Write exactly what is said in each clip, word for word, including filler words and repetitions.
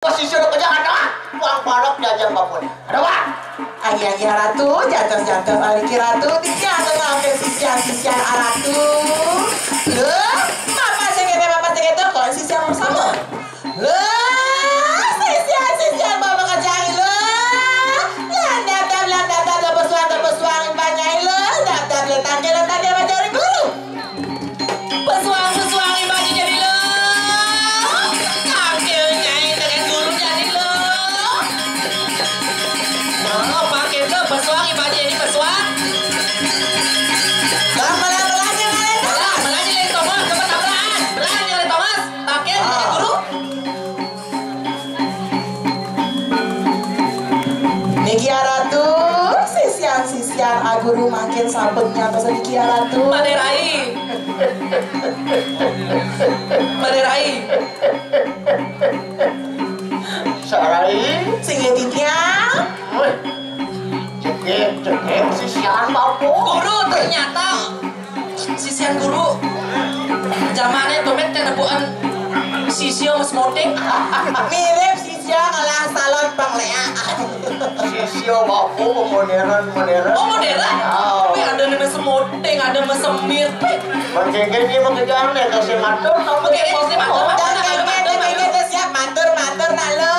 Posisi lu kerja ada, uang parok diajak bapun. Ada, Pak? Agi-agi Ratu, jantos-jantos aliki Ratu, tinggal tengah ke sisian-sisian Ratu. Lho, apa sih kene, apa sih kene, kok sisian sama? Lho, sisian-sisian bawa kerjaan lho. Lan daftar, lan daftar, lo pesuang, lo pesuang, banyak lho. Daftar, lo tangkil, lo tangkil, lo cari guru. Pesuang-pesuang ibaji jadi lo. Tangkil nyai dengan guru jadi lo. Oh, pakai ke pesuang ibaji jadi pesuang. Bang, pelan-pelan ya, Bang. Pelan, pelan ya, Thomas. Cepat, pelan. Pelan ya, Thomas. Pakai jadi guru. Niki Ratu, sisian-sisian aguru makin sampun nyantos niki Ratu. Maderai. Maderai. Sarai. Sing ngetiknya. Wih. Cekek, cekek, sisian bapu. Guru, ternyata sisian guru. Zamannya domet kan bukan sisio mas moting. Mirip sisio kalah salon panglea. Sisio bapu modern, modern. Oh, modern? Oh. Tapi ada nama semoting, ada nama semir. Mengkengkeng dia mengkejang deh, kasih matur, kamu kasih matur. Dan kengkeng, dan kengkeng, siap matur, matur, nak lo.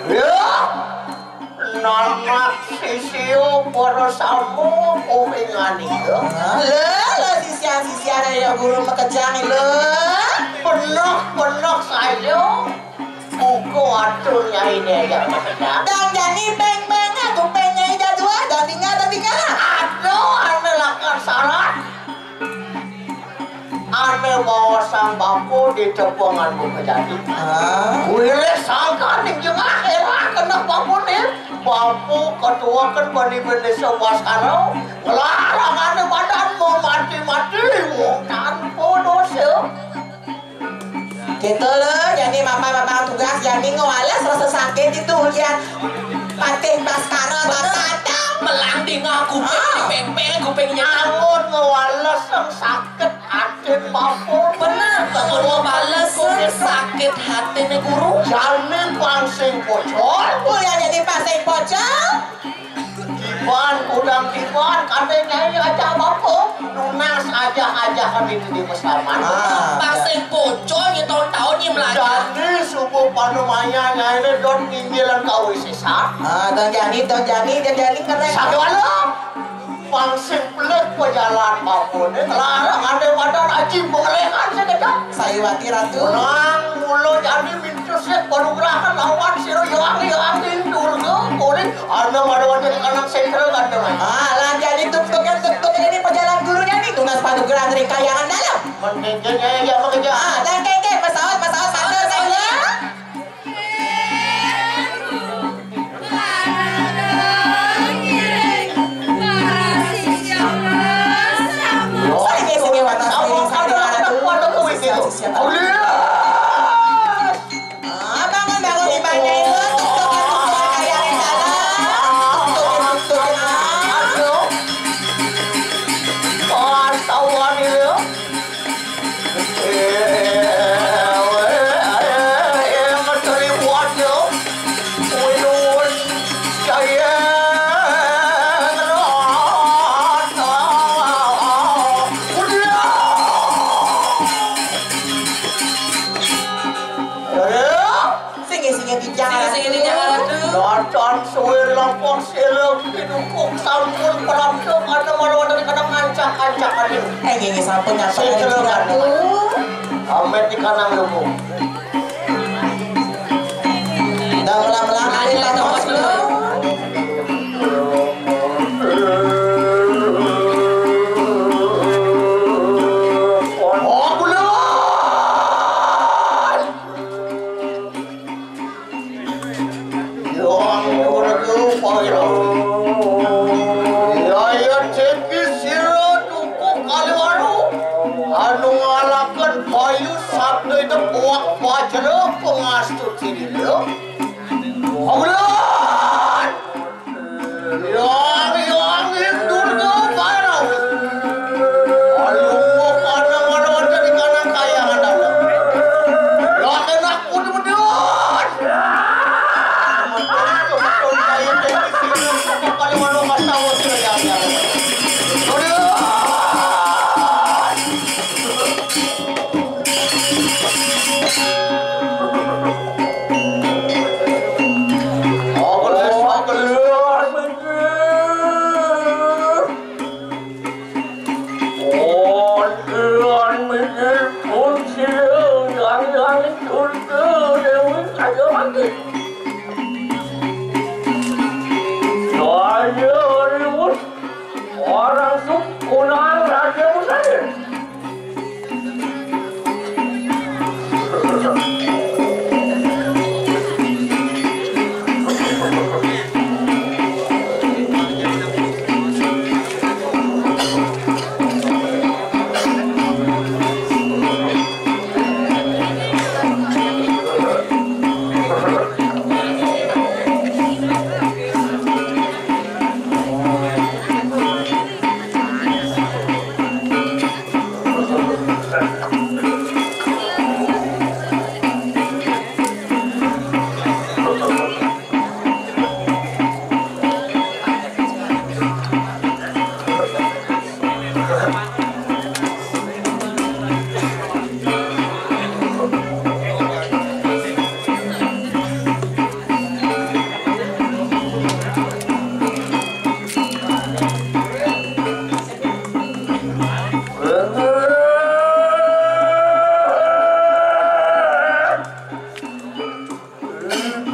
Ya. Nanak sisio para samu kupingan iya. Lho, lho, sisian-sisian ayo guru makejang lho. Penuh, penuh sayo. Buku atur nyai ini aja makejang. Dang jani peng-peng aku peng nyai jadua, dang tinggal, dang tinggal. Aduh, ane lakar salah. Ane bawa sang bapa di tepungan muka jadi. Ah. Wilis sangka ning jengah era kena bapa ni. Bapa ketua kan bani bendesa Baskara. Ngelarang ane badan mau mati-mati wong tanpa dosa. Gitu loh, jadi mama-mama tugas jadi ngewales rasa sakit itu ujian. Patih Baskara, Baskara. Melang di ngaku, ah, peng-peng kupingnya. Angut ngewales yang sakit. Aden mapun. Bener, bener bales sakit hatine guru. Jane pangsing pocol. Kuliah jadi pangsing pocol. Diban, udang diban, kate nyai aja bapa. Nunas aja-aja kami di Musliman. Ah, pangsing pocol ya tahun-tahun ya melajah. Jadi subuh panemaya nyai ini don nginggilan kawis sisa. Ah, don jani, don jani, don jani keren. Satu alam. Pangsing pelit pejalan bapune, larang ane badan aji pengelengan sekejap. Sayuwati Ratu. Menang mula jadi mintus sik panugrahan lawan sira yang yang indul ke kulit ane pada wajah anak sentral kandungan. Ah, lah jadi tuktukan tuktukan ini pejalan gurunya nih tunas panugrahan dari kayangan dalam. Mendingnya ya bekerja. Ah, dan kengkeng pesawat pesawat satu saja. Sing nggih, sing nggih, Bijak. Sing nggih, sing nggih, Bijak, aduh. Datang suwe lapor sila pidukung sampun prapta pada malam dari kadang ancak-ancak anu. Eh, nggih, nggih, sampun nyampe. Sing kira Ratu. Amet di kanang lumu. Dah melang-melang, ada tambah belum? Oh, belum. Ya, ya, ya, ya, ya, Apa jero pangastut sini lho? Oglan! Yang, yang, yang, Durga Parau. Ayo, mana, mana, mana di kanan kaya ada. Yang enak, udah, udah. Betul, kaya di sini, paling mana, Mas, tahu, sudah, jangan, jangan. Udah. Orang suku nang raja besar.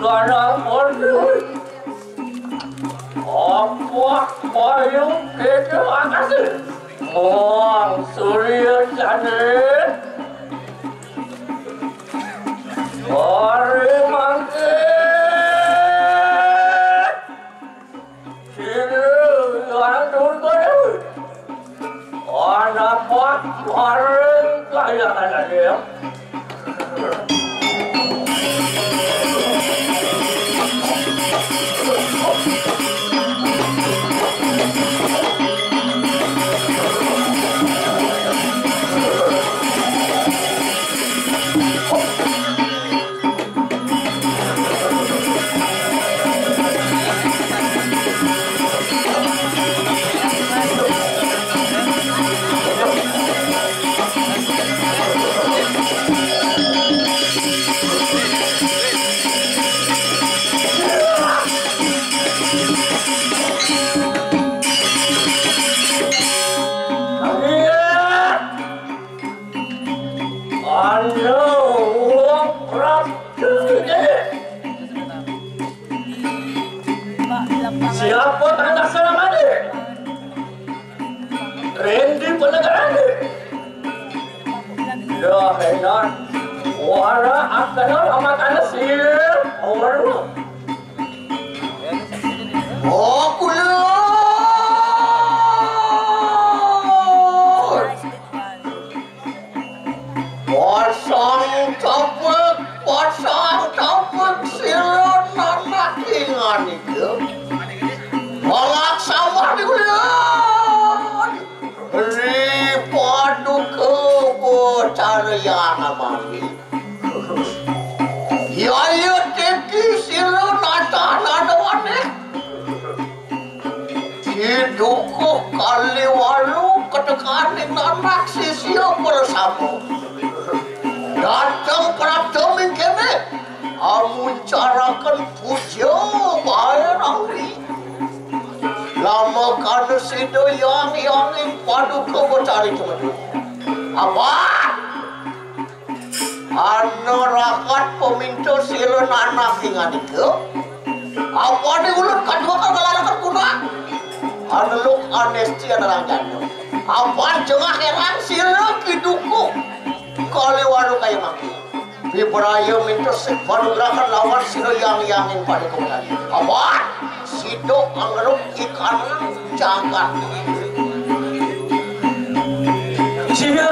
Kadang modul. Apa payung kita makasih. Mong Surya Chandra. Hari mangke. Sini, anak turun kau. Anak pak, hari kaya anak dia. Ayo, wong Prabu. Siapa tanda salam adik? Randy Penegarane. Ya, enak. Wara akan lama kanes, iya. Waduh. Oh, kula. Pasang tapek, pasang tapek, sira nanak ingan iku. Malak sawah diulang. Ri paduka bacarya namami. Yaya teki sira natah nadawane. Sidukuh Kaliwalu ketekaning nanak sisia bersama. Dateng prapta mingkene, amuncaraken puja bae rawi. Lamakana sida yang-yanging paduka Betari Tumedun. Abah! Ana rakat paminta sira nanak ing andika. Apaning ulun kadua kalalakan kuda. Ana luk anesti ana ranjana. Apan jengah erang sira kiduku. Kaliwalu kaya mangke. Pibraya minta sik panugrahan lawan sira yang-yanging paduka Betari. Apan sida angruk ikanan jagat. Sira.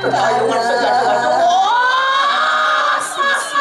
Ayo, Mas, sejajar. Wah, sisi.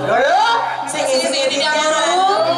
Aduh, sing isi di kamar.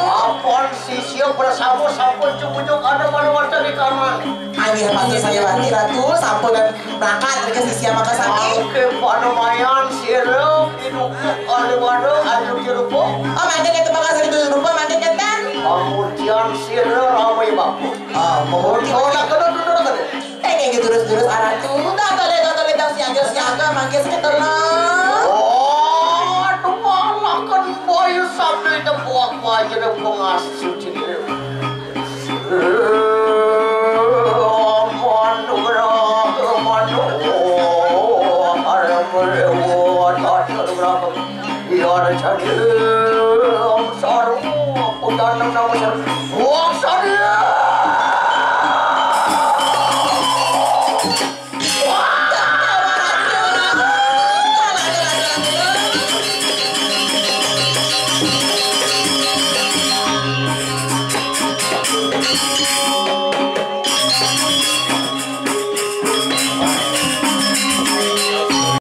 Apon sisia bersama sampun cukup ada mana waca di kamar. Ayo, pasti saya mati, Ratu, sampun berangkat dari sisia maka sami. Oke, Pak, lumayan, sirep, hidup, kalau waduh, ayo, hidup. Oh, mangke kita bakal sering dulu rupa, mangke keten. Pamurtian sira ramai baku. Ah, pamurti. Oh, nak kena duduk, nak kena. Tengah gitu terus-terus arah tuh. Datole, datole, dang siaga, siaga, mangke seketelan. Oh, aduh, malah kan boy sambil tepuk aja deh, pengasuh cedera. Manuk, manuk, arep lewat, ada berapa? Biar saja sarung, udan nama sarung. Wah, saja.